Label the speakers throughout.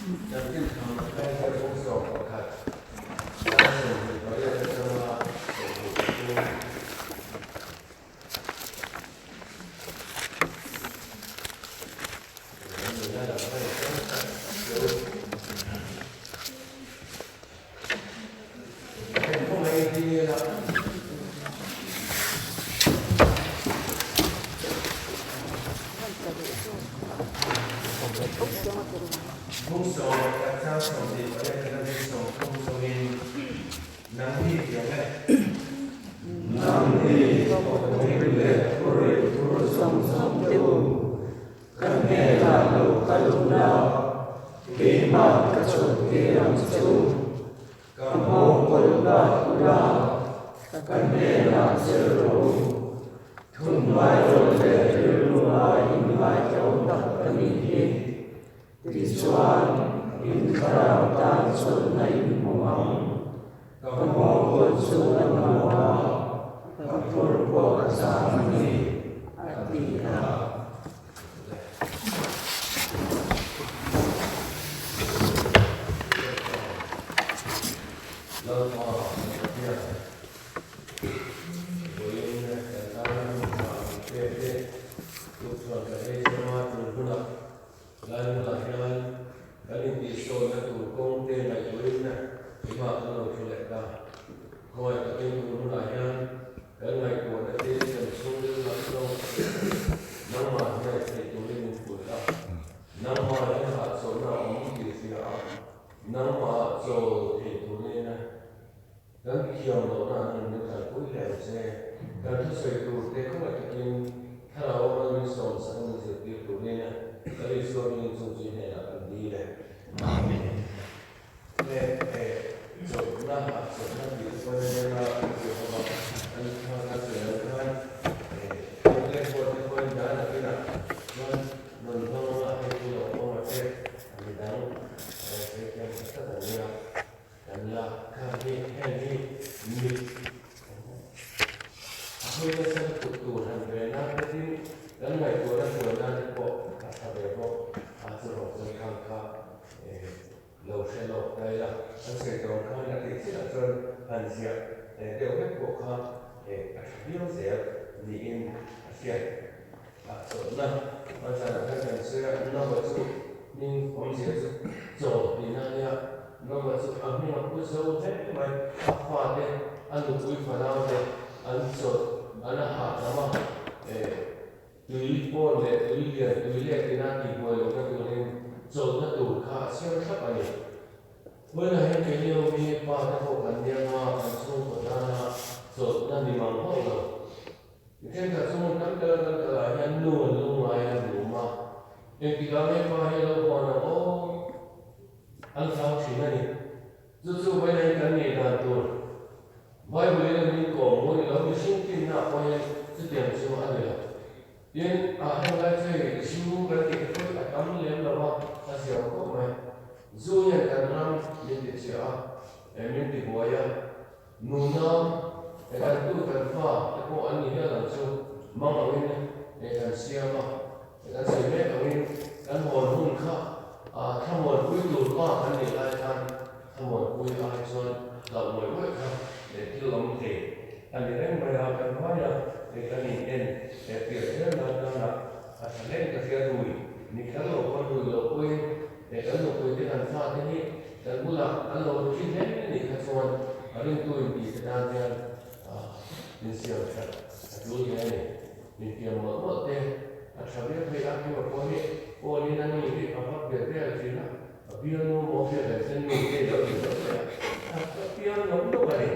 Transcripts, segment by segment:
Speaker 1: Chanchin tha Matthai hian bawk 11, chang 28 atanga 23.
Speaker 2: Nangni thawk rim leh phurrit phur zawng zawng te u, ka hnenah lo kal ula, keimah ka chawlhtir ang che u. Ka nghawngkawl bat ula, ka hnenah zir rawh u. Thunhmai rawh leh rilru a inngaihtlawm tak ka nih hi. Tichuan, in thlarau tan chawlhna in hmu ang. Ka nghawngkawl chu a nuam a, ka phur pawh a zam a ni, a ti a.
Speaker 1: Lalpa Pathian, vawiin kan tana hun tha min pek te, tukchuan kan ei chema tul hunah Lai hmunah hian kan intihsawnna tur kawng te ngaihtuahin engmah kan lo thu leh ta. Khawngaih takin tun hunah hian kan ngaihtuahna te kan chhungril lam zawng nangmah hnaih theih turin min pui a. Nangmah hian hahchawlhna a awm tih hria a, nangmah chawl theih turin kan thiam lohna an rawn min kalpui hle ang che. Kan thusawi tur te khawngaih takin Thlarau a mal min sawm sak a min zirtir turin Lal Isua hmingin chung chu i hnenah kan dil e. Amen. He he chawlhna ah chawlhna tih te pawhin a nia a kan tih bawk a, kan kha kan sawi loh khan he blackboard te pawhin dan a kinah chuan rawn hmang anga hei chu lo awm a che a midang sawi thiam tak tak an nia. Kan la kha hi heng hi mit a hawi nasa lutuk tur han ve nan te tin kan ngaihtuahna hruai nan te pawh a tha ve bawk a, chuvang chuan khang kha lo hre lawk ta ila an sawi tawng khan a tih chiah chuan han ziah deuh vek pawh kha a tha viau zel niin a hriat. A chawlhna hmanzanah khan kan sawi a, Nova chu hming awmzia chu chaw tihna a nia. Nova chu a hming a pu zo hle mai, a fate, a nupui fanau te an chawlh an a hahdam a, tui pawn leh tui lian, tui lek ina tihbuai lohna turin chawlhna tur kha a siam thlap a ni. Vawiinah hian keini ho hi pa te pawh kan nia nga, kan chhungkaw tana chawlhna ni mang hauh lo. Mi thenkhat chu hmun tam taka kan kal ah hian nu an lu ngai a dum a, engtikah nge pa hi a lo huan ang aw? An hlau thin a ni. Chu chu vawiin hian kan nih dan tur Bible in a min kawm mu ni lo, mihring tinna ah pawh hian chutiang chu a ni lo. Tin, ah heng lai chu hei zu kan tih te pawh hi a tam lem lo a, a ziau khawp mai. Zu hian kan ram min ti chhia a, min ti buai a. Nunau, e kan tu kan fa te pawh an ni hial ang chu, mang angin e kan siam a, e kan sawi mek angin kan hawn hun kha a thlamuanpui tur pa kan nih lai khan thlamuanpui ai chuan hlauh mawih mawih kha e thil awm thei a ni reng mai a, kan vai a e kan in en e pian zel nan nana a tha hleng ka hria rui ni kher lo pawn rui loh pawhin e kan nupui te kan fa te hi Kan bulah an lo ri hle nih kha chuan a ringtu intih te tan hian insiam that a tul hle a ni. Intiam mawlh mawlh te a tha viau phei a, hema pawh hi Paul-in a ni hi a vak ve vel thin a, a bialnu maw hriat leh sen nu te i lo ti deuh mai a, a piang lo lo a ni.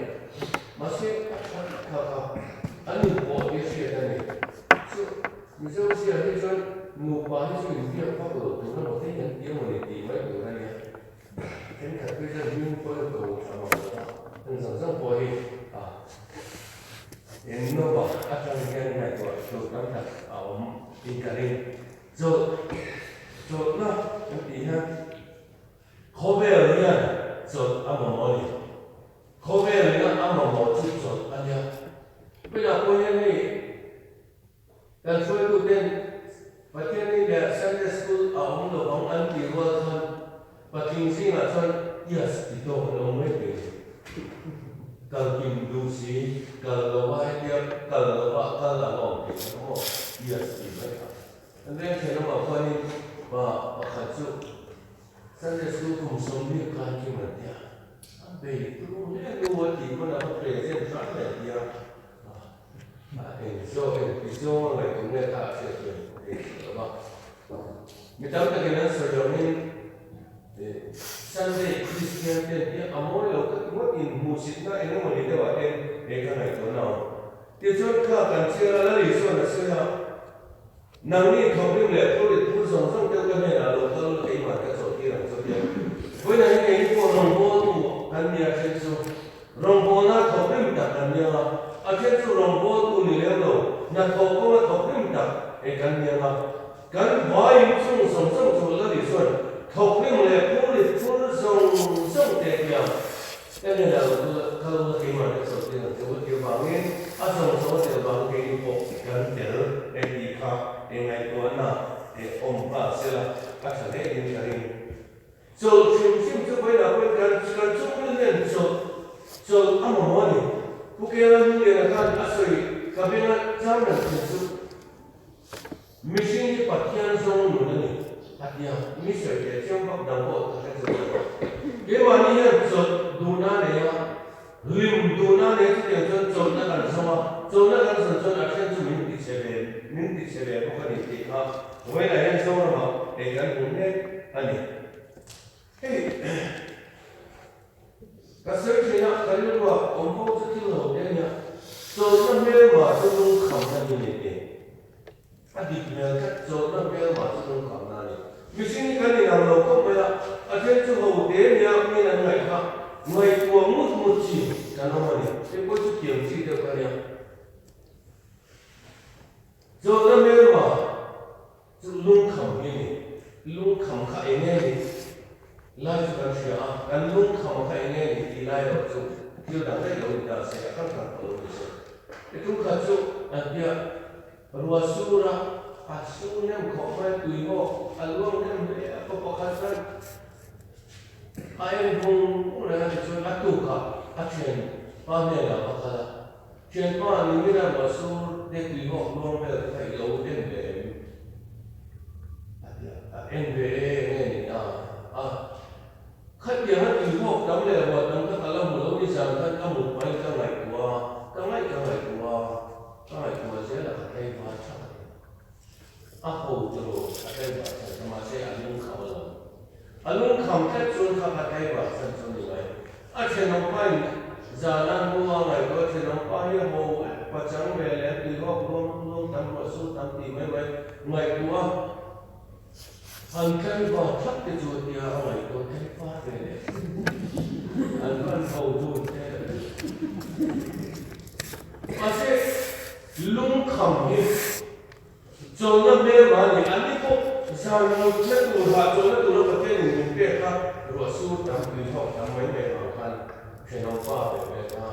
Speaker 1: Mahse a tha kha kha an inpawh tih a hriat a ni. Chu Mizo zia hi chuan nupa hi chu inbiak vak loh tur emaw te hian ti emaw ni tih mai tur a nia. Thenkhat phei chuan hming pawh hi ko tha mang lo a, heng zawng zawng pawh hi a Innova atang hian ngaihtuah tur tam tak a awm in ka ring. Chawlh, chawlhna kan tih hian khawvel hian chawlh a mamawh a ni. Khawvel ina a mamawh chu chawlh a nia. Hmeiah pawh hian hei Kan hruaituten Pathianni leh Sunday School a awm lo ang an tih rual khan Patling zingah chuan yes ti tawk an awm mai thei. Kal kim duh si, kal lova hetia kal lova kal ang a awm thei kha maw yes ti mai kha. An veng thenawmah khuanin pa pakhat chu Sunday School kum 40 kai kim an tia, a bei turu hle nu a tih pawn a va present hram mai an tia. A eng zawk eng ti zawng a ngaihtuah nge kha a hriat hian a ei thei lo va. Mi tam takin an sawi angin Sunday Kristian ten hi a mawi lo ka ti ngawt in hmuhsitna eng emaw ni deuhah ten he ka ngaihtuah na awm. Tichuan kha kan chiar a Lali chuan a sawi a, Nangni thawkrim leh phurit phur zawng zawng deuh ka hnenah lo kal ula keimah ka chawhtir ang chu tia. Vawiinah hian keini pawh rawngbawltu kan nia then chu rawngbawlna thawkrim tak kan nia a, a then chu rawngbawltu ni lem lo hnathawh kawnga thawkrim tak e kan nia a. Kan vaiin chung zawng zawng chu Lali chuan thawkrim leh phurit phur zawng zawng te tia ka hnenah lo kal ula keimah ka chawhtir ang che u tih avangin a zawng zawng a tel vang keini pawh kan tel e tih kha e ngaihtuahna e awm nghal sela a tha hle in ka ring. Chawlh hrim hrim chu vawiinah pawhin kan kan chhungkul hian chawlh chawlh a mamawh a ni. Pu Kela Hnungliana khan a sawi ka benga chang reng thin chu Mihring hi Pathian zawng nun a ni a ti a, mi sawi leh chiang vak dang pawh ka hre chuang lo. Keimahni hian chawlh duhna a nei a, hlim duhna a nei a, chutiang chuan chawlhna kan zawng a, chawlhna kan zawn chuan a then chu min ti chhe ve, min ti chhe ve bawk a ni tih kha vawiinah hian Zoramah ei kan hmu mek a ni. Hei ka sawi thin a, ka rilruah awm fo chu thil ho te a nia, chawlhna hmelma chu lungkhamna hi ni tih. A dik hmel tlat, chawlhna hmelma chu lungkhamna a ni. Mihring hi kan inang lo khawp mai a, a then chu ho te nia min an ngaih kha ngaihtuah ngut ngut chi kan awm a ni. Hei pawh chu thiam chi deuh ka nia. Chawlhna hmelma chu lungkham hi a ni. Lungkham kha eng nge ni lai chu kan hria a, kan lungkham kha eng nge ni tih lai erawh chu thil dang daih lo ni ta se, a kan kan pawh lo ni se. I tum khat chu an tia. Rua sur a, a sur nem khawp mai, tui hawk a luang nem hle a, pa pakhat khan a en vung vung reng a tichuan a tukah a thian pa hnenah a va kal a, Thianpa, nimina rua sur te tui hawk luang vel te kha i lo en ve em? A ti a, a en ve e, nge ni ta a, khatianga tui hawk tam leh rua tam kha ka la hmu lo ni zan khan ka mut hmain ka ngaihtuah a, ka ngaih ka ngaihtuah a. Ka ngaihtuah zel a ka tlaivar chak a ni. A ho tiraw a tlaivar chan kha mahse a lungkham alawm. A lungkham tlat chuan kha ka tlaivar chan chu a ni mai. A thenawmpa in zan a hnu a ngaihtuah a thenawmpa hi a ho pachang ve leh a tuihawk luam luam tam ruah sur tam tih mai mai ngaihtuah a han tlaivar thlap te chu a tia a ngaihtuah tlaivar ve leh an han ho dun te. Mahse, lungkham hi chawlhna hmelma a ni. Anni pawh zan mutna tur hah chawlhna tura Pathianin min pek kha ruah sur tam tui thawk tam mai mai vang khan thenawmpa ve ve kha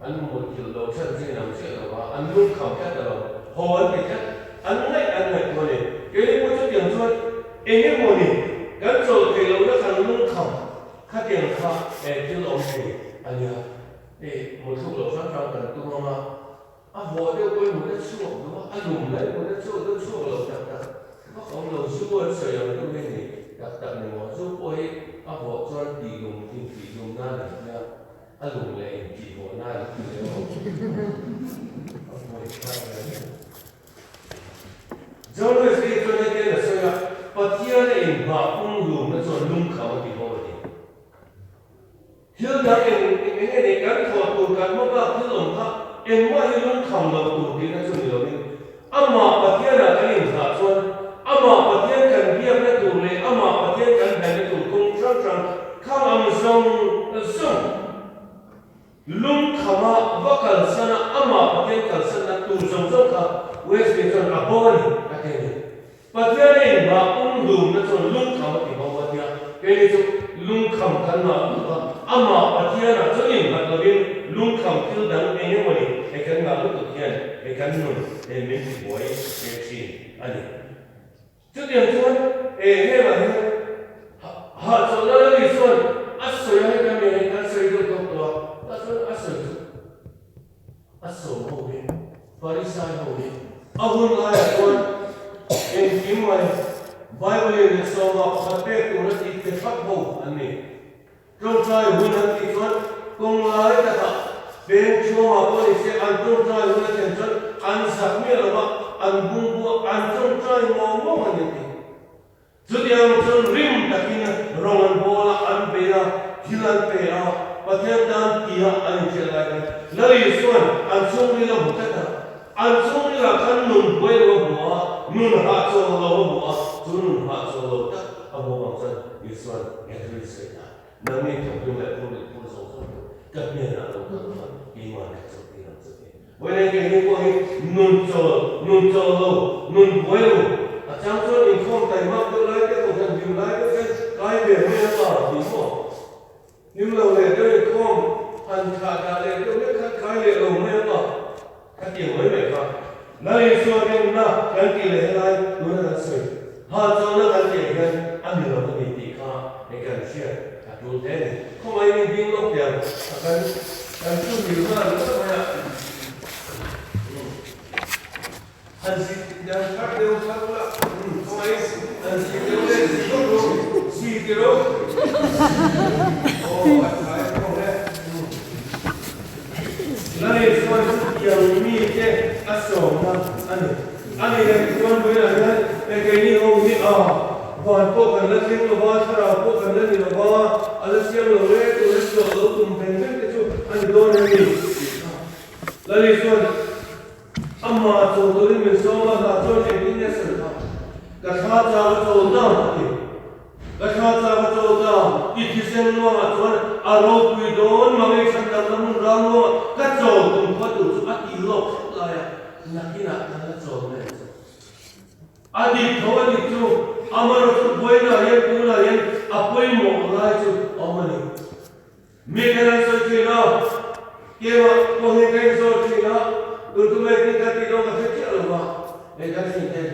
Speaker 1: an muthilh lo chhan chu inang chiah lo va, an lungkham tlat a lo, haw an ti tlat, an ngaih an ngaihtuah a ni. Keini pawh chutiang chuan eng emaw ni kan chawlh theih lohna kan lungkham khatiang kha thil awm thei a nia. Hei muthluk loh hrang hrang kan tum ang a, a vawh deuh pawhin mut a chhuak duh a, a lum lai mut a chhuak deuh chhuak lo tak tak vak awm lo, zu an sawi ang deuh hi a ni tak tak ni maw, zu pawh hi a vawh chuan tih lum intih lum nan an tia, a lum leh intih vawh nan an ti leh maw, a buai thlak ve hle. John Wesley chuan hetiang a sawi a, Pathian a inhmah pumhlumna chuan lungkham a ti bawk a ni. Thil dang eng eng nge nih kan thawh tur kan hma bak thil awm kha engmah hi lungkham lo tur tihna chu ni lovin amah Pathianah kan inthlah chuan amah Pathian kan biakna tur leh amah Pathian kan hnaihna tur kawng hrang hrang khang ang zawng zawng lungkhama va kalsana amah Pathian kalsanna tur zawng zawng kha Wesley chuan a bo a ni a ti a ni. Pathian a inhmah pumhlumna chuan lungkham a ti bo a tia, keini chu lungkham kan ngah lutuk a, amah Pathianah chuan innghat lovin lungkham thil dang eng emaw ni he kan ngah lutuk hian he kan nun he min ti buai ve thin a ni. Chutiang chuan he hengah hian Hahchawlhna la ni chuan a sawi a, heta mi hi kan sawi deuh tawk tawh a, tah chuan a sawi chu a sawm ho hi Pharisai ho hi a hun laiah chuan engkim mai Bible in sawma pakhat pek tur a tih te thlap ho an ni. Tawngtai hun an tih chuan kawng lai takah peng chhuangah pawh ni se an tawngtai hun a thlen chuan an zak miah lo va, an bungbu a, an tawngtai ngawng ngawng a ni a ti. Chutiang chuan rim takin rawng an bawl a, an bei a, thil an pe a, Pathian tan tia an inhriat lai khan Lal Isua'n an chhungril a hmu tlat a, an chhungrilah khan nun buai lo a hmu a, nun hahchawl lo a hmu a, chu nun hahchawl lo tak a hmuh avang chuan Isua'n Edwin sawi ta, Nangni thawktu leh phur leh phur zawng zawng chu ka hnenah lo kal kha keimah leh chawlhtir ang che ti. Vawiin keini pawh hi nun chawl, nun chawl lo, nun buai lo, a chang chuan inkhawm taihmak deuh lai te pawh hian hlim lai deuh hian kai ve mai a pa ti maw? Hlim lo leh deuh inkhawm han thlah dah leh deuh hlek kha kai leh lo mai a pa ka ti mai mai kha. Lal Isua rinna kan tih leh helai tuna kan sawi hahchawlna kan tih ah hian a ni lo a ni tih kha hei kan hriat a tul hle a ni. Khawmai ni ding lawk tiang a kan kan thu hil nghal ngawt mai a. Han zik dan thar deuh thar ula khawmai han zik deuh leh zik lawk rawh zik ti rawh. Aw a tha em khawm e. Lal Isua chu tiang mite a sawmna a ni. A ni leh chuan vawiinah hian hei keini ho hi a van pawh kan la thleng lo va, thlarau pawh kan la ni lo va, a la siam lo e, tuna chhuah lo tum veng veng te chu a ni dawn em ni? Tih kha Lal Isua'n amah chawl turin min sawm a, hna chuan engtin nge sawi kha? Ka thla chang a chawl ta a ti. Ka thla chang a chawl ta, i thisen luangah chuan a ropui dawn mang ei chhan dang na hmun ral luangah ka chawl tum khua tur chu a ti lawk hrep lai a, nakinah kan la chawl mai ang che. A dik tho a dik chu, amaherawhchu buainah hian tunah hian a pawimawh lai chu a awm a ni. Mi kan an sawi thin a, keimah pawh hi ka insawi thin a, tun tum engtin ka tih dawn ka hre chiah lo va, hei kan thin te.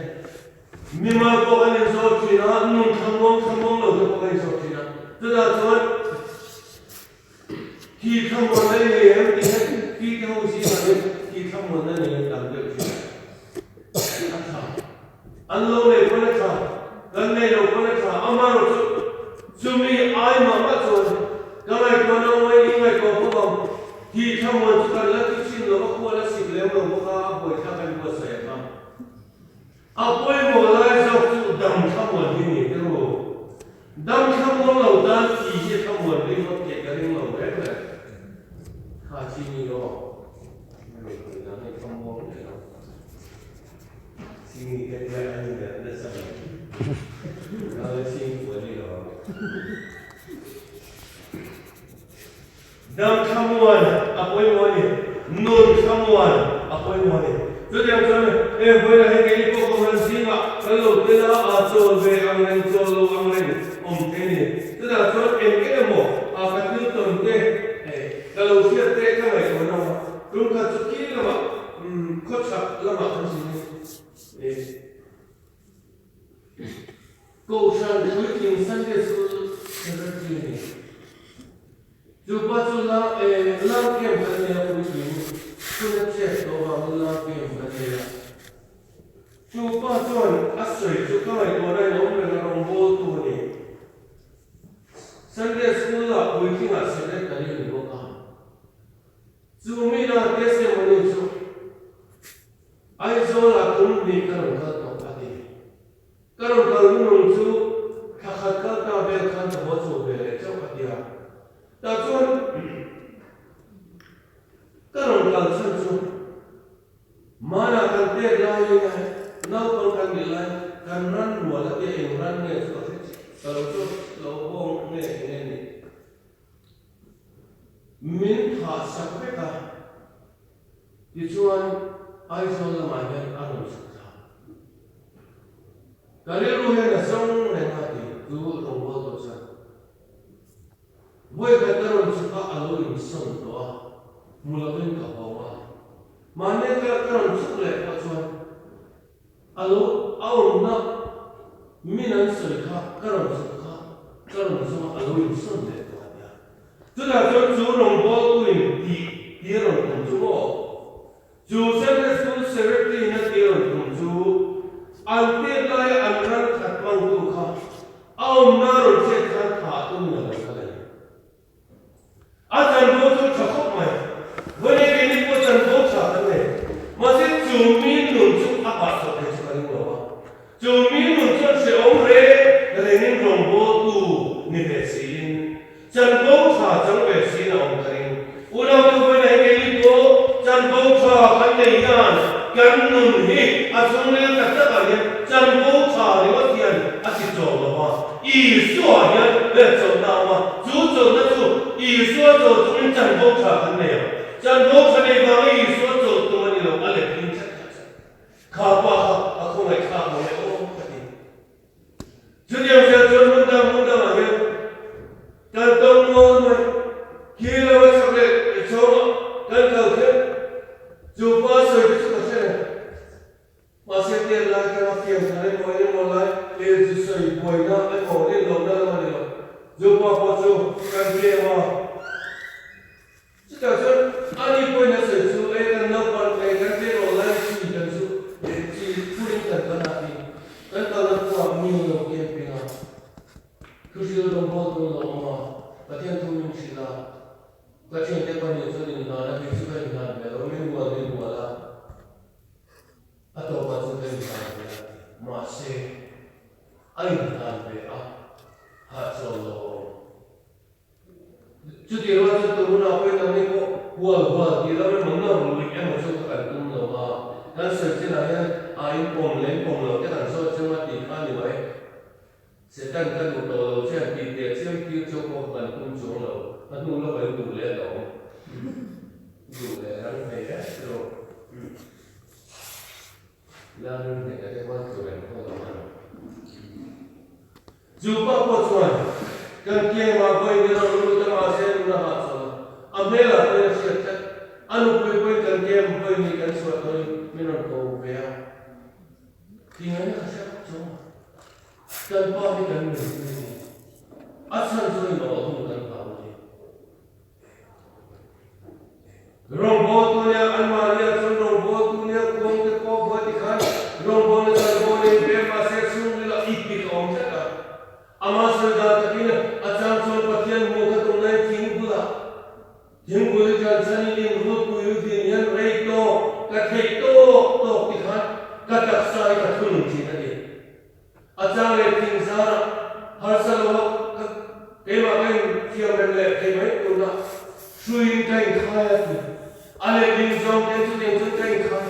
Speaker 1: Mimal pawh kan insawi thin a, nun thlamuang thlamuang lo te pawh kan insawi thin a, chutah chuan thi thlamuanna i nei em tih hi thi te ho zingah hian thi thlamuanna nei an tam deuh thin a tha. An lo nei pawn a tha, kan nei lo pawn a tha, amaherawhchu chumi ai mah mah chuan ka ngaihtuahna awm in ngaihtuah bawk ang, thi thlamuan chu kan la ti thin lo va, khua la sik lem lo bawk a, a buaithlak a inbuatsaih a tha. A pawimawh lai zawk chu dam thlamuan hi ni te ru. Dam thlamuang lo tan thi hi thlamuan ring ngawt theih ka ring lo reng reng. Kha chi ni aw. Rawn sawi dan hi thlamuang ngei lo. Chini te hian an inelh nasa mai. Nang le ching pawh ni lo ang. Dam thlamuan a pawimawh a ni, nun thlamuan a pawimawh a ni. Chutiang chuan he vawilah hian keini pawh Kohhran zingah kan lo tel a, a chawl ve ang reng, chawl lo ang reng awm thei a ni. Chutah chuan eng eng emaw a ka thil tawn te, ka lo hriat te ka ngaihtuah na a, tum khat chu khi lamah khawchhak lamah kan zin a ni. Kohhran puitling Sunday School Secretary a ni. Chu pa chu la eh lang camp kan nei a puitling hun a chet tawh vangin lang camp kan nei a. Chu pa chuan a sawi chu ka ngaihtuahna in a awm reng a rawngbawltu a ni. Sunday School ah puitlingah Secretary a ni bawk a. Chu mi na testimony chu Aizawl-ah tum hnih ka rawn kal tawh a ti. Ka rawn kal hnunung chu thla khat kal ta vel khan ka haw chho ve leh chauh a ti a. Tah chuan ka rawn kal chhan chu Mana kan pek laiin naupang kan nih lai kan ran rual a tia eng ran nge chu ka hre chiah ka lo chu lo bawng nge eng nge ni. Min thah sak vek a. Tichuan, Aizawl lamah hian a rawn chhuk thla. Ka rilru hian a zawng reng a ti chu rawngbâwl tawh chuan vawikhat ka rawn chhuk a, a lo insawn tawh a, hmu lovin ka hawng a. Mahni ka ka rawn chhuk leh pawh chuan a lo a awmna min an sawi kha ka rawn chhuk kha ka rawn zawng. lo insawn leh tawh a nia. Chutah chuan chu rawngbawltuin tih tir rawn tum chu maw? Chu Sunday School Secretary in a tir rawn tum chu an tir laia an ran khat hmangtu kha a awmna rawn hriat khan thah tumin a lo kal a ni. A chanvo chu tha khawp mai. Vawiin keini pawh chanvo tha kan nei. Mahse chu mi nun chu a pah chawp thei chu ka ring lo a. Chu mi nun chuan hrehawm reng rengin rawngbawltu ni ve siin, chanvo tha chang ve siin a awm ka ring. Unautu vawiinah hi keini pawh chanvo tha kan nei hian kan nun hi a chhungril tak takah hian chanvo tha ringawt hian a ti chawk lo va. Isua hian ber chawlhna a awm a, chu chawlhna chu Isua chawlh chungin chanvo tha kan nei ang. Chanvo tha nei vanga Isua chawlh tum a ni lo, a let ding tlat tlat tlat. Kha pa kha a khawngaih thlak lo e aw ka ti. Chutiang zel chuan hmun dang hmun dangah hian kan tawng nual mai. Khi lama chhak leh chhawngah kan kal kher. Chu pa sawi te chu ka hre lo. Mahse tel lai kha a fiam thar emaw eng emaw lai tel chu sawi buaina emaw rin lohna lam a ni lo. Chu pa pawh chu kan tlem a. Chutah chuan ani pawhin a sawi chu e kan naupang e kan tlem lo lai chi kan chu e chi phurin kan kal a ti. Kan kalna khuaah mi lo camping a, thuhril rawngbawl tur lo awm a, Pathian thu min hrilh a. Ka thiante pahnih chuan inhlan a, kei chu ka inhlan ve lo, min hual min hual a. A tawpah chuan ka inhlan ve a ti. Mahse, a inhlan ve a, hahchawl lo a awm. Chutih rual chuan tun hunah pawhin nangni pawh hual hual tih lam emaw nawr luih emaw chu ka kan tum lo va. Kan sawi chinah hian a inpawm leh inpawm lo te kan zawt cheu a tih kha a ni mai. Satan ka duh tawh lo che an tih teh chiam tir chu pawh ka kan tum chuang lo. A hnu lawkah in duh leh a awm. Duh leh rang thei hle tiraw. Lalrin hnehna te khuan tlu reng pawh lo an. Chu pa pawh chuan kan kiangah vawiin ni rawn lut a mahse nun a hahchawl a, a hmelah pawhin a hriat tlat. A nupui pawhin kan kiang vawiin ni kan chhuah tawhin min rawn ko ve a. Tingaina ka hria bawk chu kan pa hi kan nun hi ni. A chhan chu in awh hun kan hlau a ni. Rawngbawltu nia anmahnia chuan rawngbawltu nia khuangte pawh buai tikhan rawngbawlna chuan bawl in pe mahse chhungril ah ipik a awm tlat a. Ama sawi dan takin a chang chuan Pathian hmuh kha tunlai thing bulah thing bul i tlan chhan in inrulpui u din hian rei tawk ka theih tawk tawk tikhan ka taksa hi ka thunun thin a ti. A chang leh thing zarah harsa lo a ka keimah ka inthiam rem leh thei mai tuna hruiin ka inkhai a ti. A letling zawng ten chutiang chuan ka inkhai.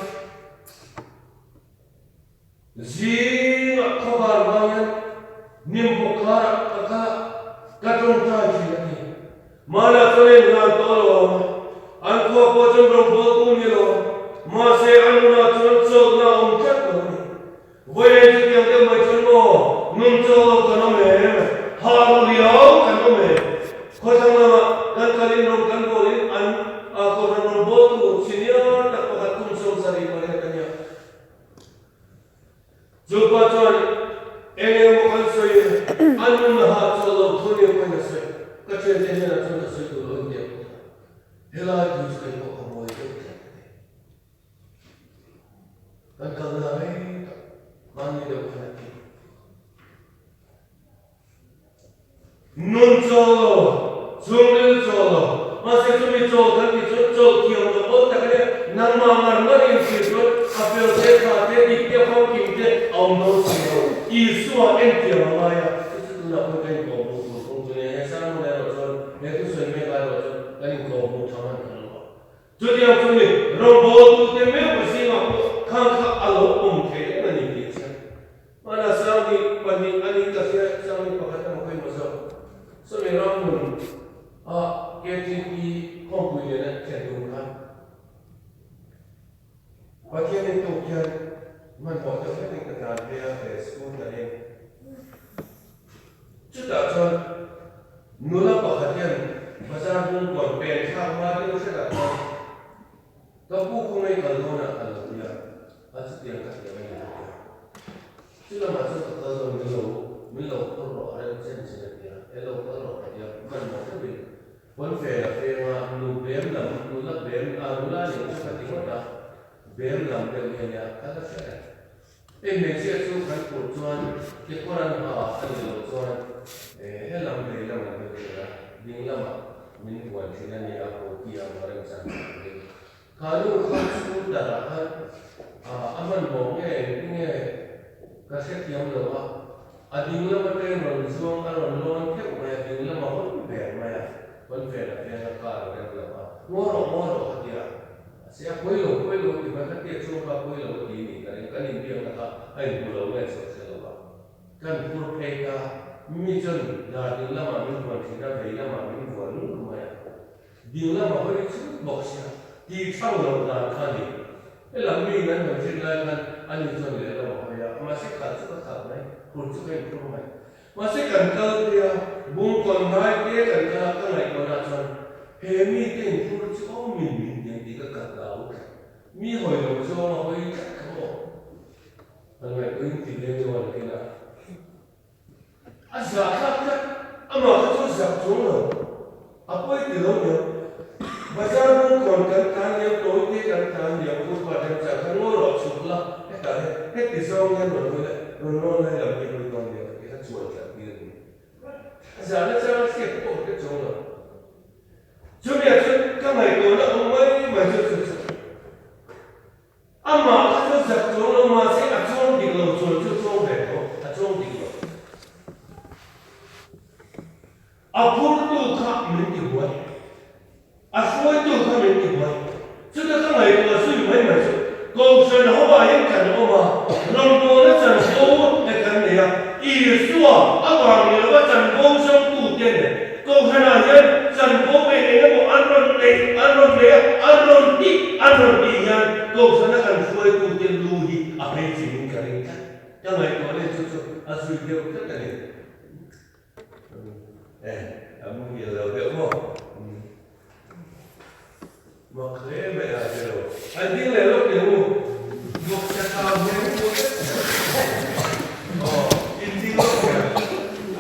Speaker 1: Zingah khawvar hma hian hnim bawk karah ka kal a, ka tawngtai thin a ti. Mahna chuan a inhlan tawh lo ang a, an khua pawh chuan rawngbawltu ni lo ang, mahse a nunah chuan chawlhna a awm tlat lo a ni. Vawiin chutiang deuh mai chuan maw nun chaw lo kan awm em? Ha ru riau kan awm em? Khawthlang lamah kan kalin rawng kan bawlin an kohhran rawn bawltu senior tak pakhat kum 78 a nia. Chu pa chuan eng eng maw kan sawi a nun ha chaw lo thu nia pawhin a sawi. Ka thiante hnenah chuan ka sawi tur lo in tia pawh helai thu chu kei pawh ka buai deuh tlat a ni. Kan kalna rei tak hmanni deuh khan a ti. Nun chawl lo, chhungril chawl lo, mahse chumi chawl kan tih chuan chawlh thiam lo awl tak a nia, nangmah ngar ngar in thlir chuan a fel te, tha te, dik te, famkim te a awm dawn si lo. Isua entiam a ngai a, chu chu tunah pawh ka inkawm hmuh tur thung chu nia, he sermon erawh chuan, he thusawi mek erawh chuan kan inkawm hmuh tha hman kan awm a. Chutiang chu ni, rawngbawltute meuh zingah pawh khang kha a lo awm thei reng a ni tih a chiang. Hmana Sangni pahnih a nih ka hria, Sangni pakhat emaw kha emaw zawk. Sawmi ramhmun a KTP khawmpui nena thlen tum khan Pathianin tuk hian hmanhmawh deuh hlekin ka tlan phei a, he scooter in. Chutah chuan nula pakhat hian bazar bungkuan pen thlak hma deuh hretah chuan ka pu khawngaih kal dawnah ka lo ti a, a chutiang ka ti ang a ni ka ti a. Chu lamah chuan ka kal dawn min lo min lo phur rawh a rem chen chen a ti a, e lo kal rawh ka ti. nih chu ka ti ngawt a, bem lam deuh hi a nia, ka la hre reng. Hei hmeichhia chu kan phurh chuan kekawr an ha a nih loh chuan he lam vei lam an hmel thin a, ding lamah min vuan thin a nia, hockey ang a remchan thin a ni. Kha nu kha scooter ah khan a hmanhmawh nge engtin nge ka hrethiam lo a, a ding lam atang rawn zuang a rawn lawn theuh mai a, ding lam a hawn ber mai a, hawn fen a feng a car a rem lo a, ngaw rawh ngaw rawh ka ti a, mahse a pawi lo pawi lo ti mai kha tia chuang kha a pawi lo a ti ni ka ring, kan inbiakna kha a inhmu lo nge chauh hre lo a, kan phur phei ta, mi chuan dar ding lamah min vuan thin a, vei lamah min vuan ngur mai a. Ding lama hawi chut bawk sia, tih thang loh dan kha a ni. He lam mi in an han hrilh lai khan ani chuan lehlam a hawi a, mahse khalh chu ka khalh mai, phur chu ka inphur mai. Mahse kan kal phei a, bungkawn ngai te kan kal a, ka ngaihtuahna chuan he mite inphur chu awm min min ti ang tih ka kalh dah u tlat. Mi hawi lo zawng a hawi tlat kha maw? An ngaihtuahin ti leng deuh a ni khin a. A zah thlak tlat, amah kha chu zak chung lo, a pawi ti lo nia. Bazar bungkawn kan tan lio, tawite kan tan lio, footpath remchang kha ngawi rawh chhuk la, hetah hian heti zawng hian rawn hawi la, rawn rawn lai lam hi hawi dawn nia ka ti kha chuan tlat tir a ni. A zahna chang a hriat pawh hre chung lo. Chumi ah chuan ka ngaihtuahna awm mai mai chu chu chu. Amah kha chu zak chuang lo mahse a chuang dik lo chuan chu chuang ve tho, a chuang dik lo. A phurtu kha min ti buai, a hruaitu kha min ti buai. Chuta ka ngaihtuah zui mai mai chu Kohhran ho ah hian kan awm a, rawngbawlna chanvo te kan nei a, Isua avang ni lova chanvo zawngtu te nen Kohhran ah hian chanvo eng eng emaw an rawn neih, an rawn nei a, an rawn tih, an rawn tih hian Kohhrana kan hruaitute lu hi a phei chingin ka ring tlat. Ka ngaihtuah leh chu chu a zui deuh tlat a ni. Eh, a muhil lo deuh maw? Mak hle mai a che lo. An ding leh lawk teh u. Vawk sa thau hmel hi pawh vek mai. Aw, in ding lawk teh ang.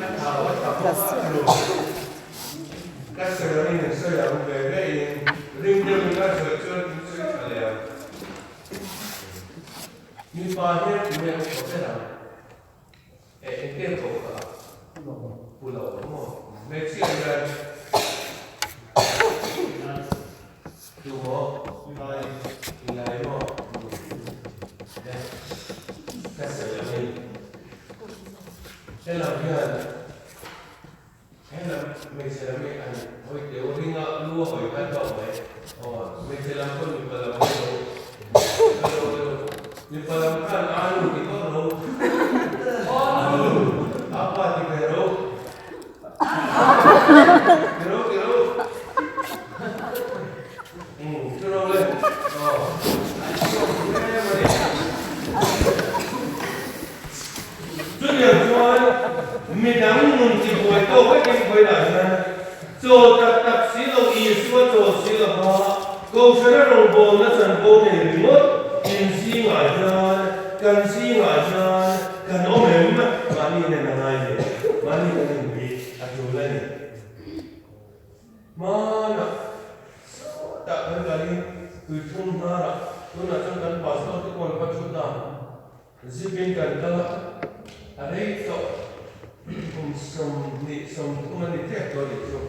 Speaker 1: A thau a tha bawk a a lo. Ka sawi angin in sawi ang ve ve in ring deuh in a zawih chuan in sawi tha leh ang. Mipa hian tunge a thaw ber ang? Eh, engte pawh kha pu lo maw? Hmeichhia hian tu maw? I lai maw? Eh, ka sawi ang in. Helam hian helam hmeichhe lam hi an hawi teu ringa lu a hawi khan tawk mai. Aw, hmeichhe lam pawh mipa lam hi lo lo lo mipa lam khan a nu ti vak lo. Anu! Apa ti ve ro. Ti ro ti ro. Umm ti ro le. Aw. Hle mai. Chutiang chuan midang nun tibuai tawk vekin vawilah hian chaw tak tak si lo Isua chaw si lova Kohhrana rawngbawlna chanvo nei ringawt in zingah hian kan zingah hian kan awm em? Mahni nen a ngai ve, mahni kan inbih a tul a ni. Hmanah sawtah kan kalin tuithum hnarah tunah chuan kan pastor te pawh an va thu ta. Zipin kan kal a, a rei tawh kum 20 30 a ni tep tawh a nih chu.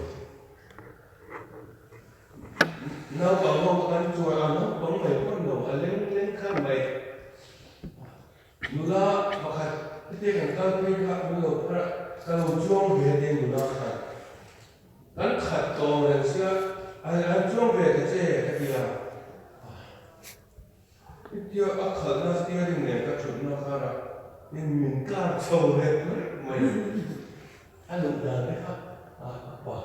Speaker 1: Naupang ho kha kan chuan a naupang mai pawh ni lo, a leng leng khan mai. Nula pakhat hetiang kan kal phei kha min lo phar a, ka lo chuang ve tia nula khan. Kan khat tawng reng sia, an chuang ve ta che ka ti a. Hetia a khalhna steering nen ka thutna kharah in min kar chho rek rek mai a luh dan te kha a pa.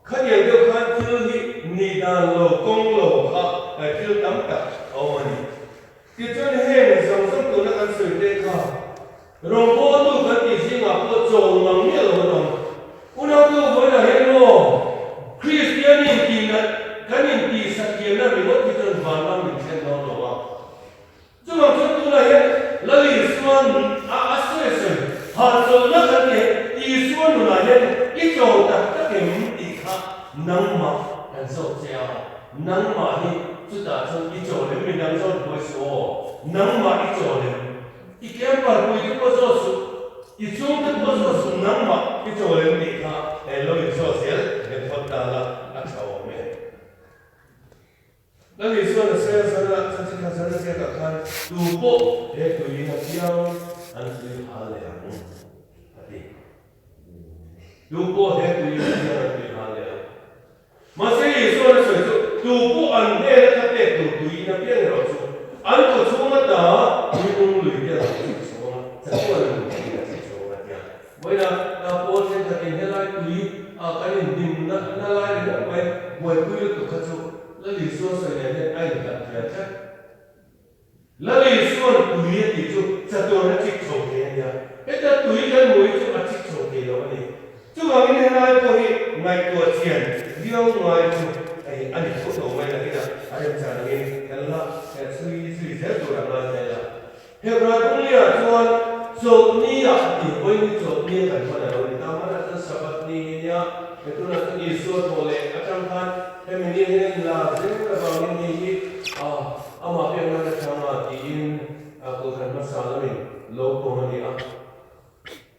Speaker 1: Khatiang deuh khan thil hi nih dan lo kawng lo kha thil tam tak a awm a ni. Tichuan heng zawng zawng tuna kan sawi te kha rawngbawltu kan tih zingah pawh chawl mang miah lo an awm. Unautu vawiinah hian maw Kristian intihna kan intihsathiamna ringawt hi chuan vanram min thlen dawn lo a. Chuvang chuan tunah hian Lal Isua a a sawi a sawi hahchawlhna kan tih hian Isua nunah hian i chawl tak tak em tih kha nangmah kan zawk che a, nangmah hi. Chutah chuan i chawl em? Midang zawt buai suh aw. Nangmah i chawl em? I camper pui te pawh zawt suh, i chung te pawh zawt suh, nangmah i chawl em tih kha lo inzawt zel em phawt ta la a tha awm e. Lal Isuan a sawi a zan a, chanchin kha zan a ziakah khan tu pawh he tuiin a piang an tui hal leh ang a ti. Tu pawh he tuiin a piang an tui hal leh ang. Mahse Isuan a sawi chu tu pawh an hnena kha pek tur tuiin a piang erawh chu an kaw chhung ata tui nung lui te lo chhuk chhawng a, chatuan a nun tih a chhuk chhawng a tia. Vawiina pawl thenkhatin helai tui a kan inhnim na lai ringawt mai buaipui lutuk kha chu Lal Isua sawi nen hian a inhlat hmel tlat. Lal Isua'n tui a tih chu chatuan a chik chho thei a nia. Heta tui kan hmuh hi chu a chik chho thei lo a ni. Chuvangin helai pawh hi ngaihtuah chian viau ngai chu hei a ni tho tho mai nakinah a remchan angin kan la chhui zui zel tur a ngai ta ila. Hebrai Bunglia chuan Chawlhni ah a ti, Vawiin Chawlhni a kan hman a lo ni ta, hmanah chuan Sabbath ni hi nia, he tunah chuan Isua thaw leh atang khan hemi ni hian a inlar zel avangin ni hi amah biak nan a chang a tiin Kohhran hmasa lamin lo pawm a ni a.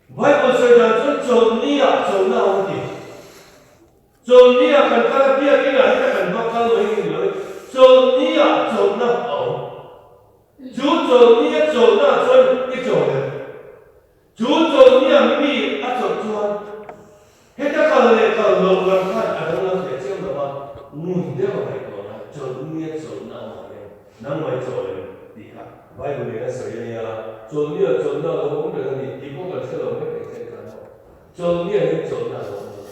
Speaker 1: Bible sawi dan chuan Chawlhni ah chawlhna a awm a ti. Chawlhni ah kan kal a, biakin ah heta kan va kal mai ni lo in Chawlhni ah chawlhna a awm. Chu chawlhnia chawlhna ah chuan i chawl em? Chu chawlhnia mi a chawlh chuan heta kal leh kal loh lam khan a danglam hle chiang lo va, ngun deuh a ngaihtuah ngai chawlhnia chawlhna a awmah hian nangmah i chawl em tih kha Bible in a sawi a nia, chawlhnia chawlhna a lo awm reng a ni tih pawh kan hre lo mai thei chen khan maw? Chawlhnia hian chawlhna a lo awm lo.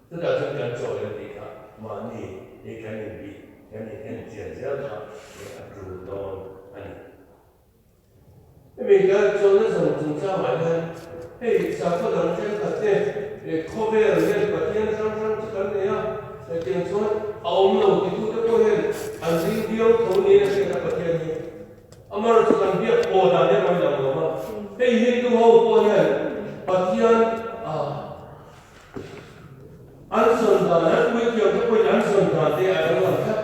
Speaker 1: Chutah chuan kan chawl em tih kha mahni hi kan inbih, kan inhen chian zel kha a tul dawn a ni. Hemi kan chawlna zawng chungchangah hian hei sakhaw dang thenkhat te khawvel hian Pathian hrang hrang chu kan nei a, hetiang chuan a awm lo titute pawh hian an ring viau tho niin a hriat a Pathian hi. Amaherawhchu chu kan biak pawh dan erawh in ang lo va, hei Hindu ho pawh hian Pathian a. An zawn dan, an puithiam te pawhin an zawn dan te a danglam tlat.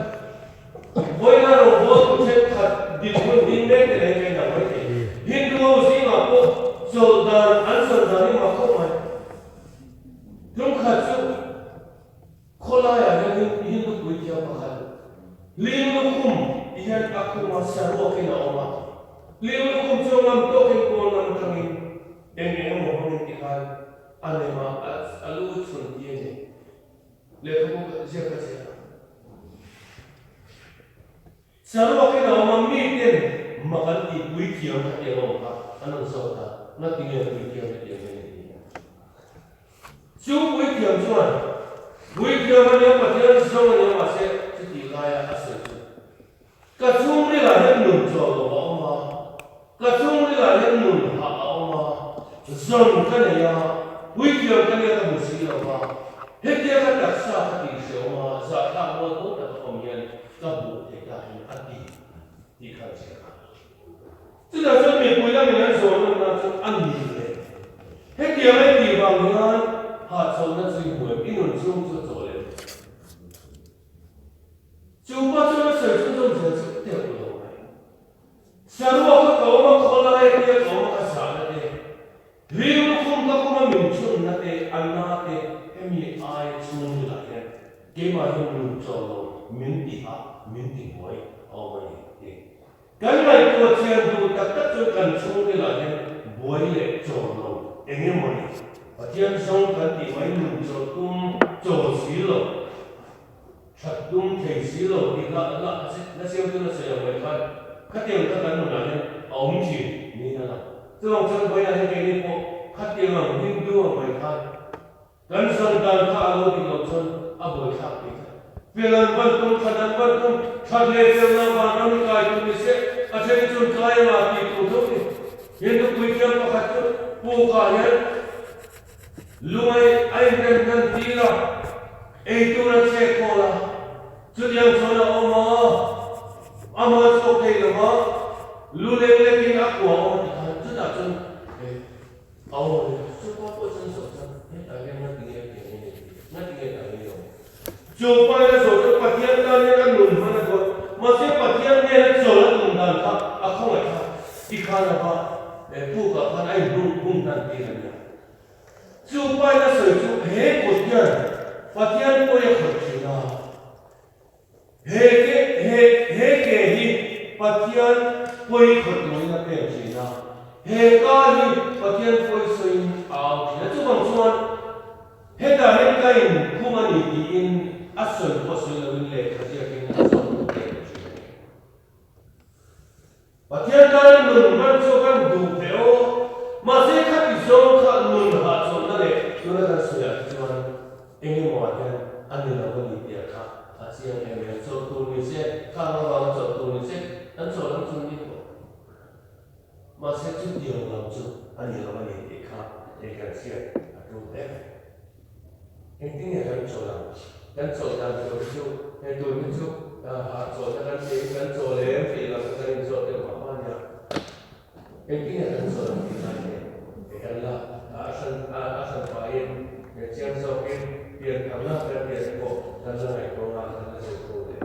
Speaker 1: Vawiina rawngbawl tu thenkhat dinhmun ding mek te leh ka inang mai thei. Hindu ho zingah pawh chawlh dan an zawn dan hi mak khawp mai. Tumkhat chu khawlaiah hian Hindu puithiam pakhat Ling lukhum ti hian a khuma saruakin a awm a. Ling lukhum chu ngam tawkin pawn lam atangin eng eng emaw hmangin ti khan A lema a lu chhun ti a ni. Lehkhabu ka ziak ka chhiar a. Saruakin a awm a, miten mak an tih puithiam kha tiang a awm kha an rawn zawt a, ngatinge puithiam hetiang hi a ni ti a. Chu puithiam chuan, Puithiam a nia, Pathian zawng a nia, mahse chutih laia a sawi chu Ka chhungrilah hian nun chawl lo a awm a, ka chhungrilah hian nun hah a awm a, zawn ka nei a, puithiam ka nia ka hmu si lo va, hetia ka taksa ka tih hreawm a, zahthlak mual tho tak a awm hian ka hmuh theih tak hi a ti tih kha an hria a. Chutah chuan mipui lamin an zawn nawmna chu a ni le. Hetiang a intih vang hian hahchawlhna chu i hmu em? I nun chhung chu a chawl em? Chu pa chuan a sawi chhunzawm zel chu teuh lo mai. Saruak ka ka awm a, khawlai a tia ka awm a ka zahna te, rilru khum ka khum a min chhunna te, a na te hemi ai chhungril ah hian keimah hian nun chawl lo min ti hah, min ti buai a awm a ni ti. Kan ngaihtuah chian duh tak tak chuan kan chhungril ah hian buai leh chawl lo eng emaw ni. Pathian zawng kan tih mai nun chawlh tum chawl si lo. That tum thei si lo tih la la la siam chu na sawi ang mai khan khatiang kha kan nunah hian a awm thin niin a lang. Chuvang chuan vawiinah hian keini pawh khatiang ang Hindu ang mai khan kan zawn dan kha a lo dik loh chuan a buaithlak tih kha fel an van tum, that an van tum, that leh felna vanram hi kai tur ni se a then hi chuan kai anga tih tur tho ni. Hindu puithiam pakhat chu pukah hian Lungai a inrem hnan tir a, ei tur a chek khawl a, chutiang chuan a awm a, ama chhuak thei lo va, lu leng lekin a kua awm a ti khan chutah chuan a awm a ni. Chupa pawh chuan zawh chuan hetah hian ngatinge a pian hi a ni tih, ngatinge hetah hian i awm? Chupa in a zawh chuan Pathian tan hian a nun hman a duat. khan a va pukah khan a inhung hung hnan tir a nia. Chu pain a sawi chu he kut hian Pathian pawi a khawih thin a, he ke he he ke hi Pathian pawi khawih turin a pek thin a, he ka hi Pathian pawi sawiin a au thin a. Chuvang chuan hetah hian ka inkhung a ni tiin a sawi pawh sawi loin lehkha ziakin a zawm duh teh thin a ni. Pathian tanin nun hman chu kan duh ve aw. Mahse khati zawng kha nun hahchawlhna leh tuna kan sawiah te chuan eng emaw ah hian a ni lo a ni tih kha a chiang em em. Chawlh tur ni se, khang avanga chawlh tur ni se, kan chawlh ang chu ni tawh. Mahse chutiang lam chu a ni lo a ni tih kha hei kan hriat a tul hle mai. Engtin nge kan chawlh ang? Kan chawlh dan tur hi chu hei tun hi chu hahchawlhna kan tih hi kan chawl em tih lam kha kan inzawt deuh mah mah nia. Engtin nge kan chawlh ang tih lai hi hei kan la a hran a hran pahin chiang zawkin pian tharna kan pian te pawh kan la ngaihtuah a, kan la zir tur leh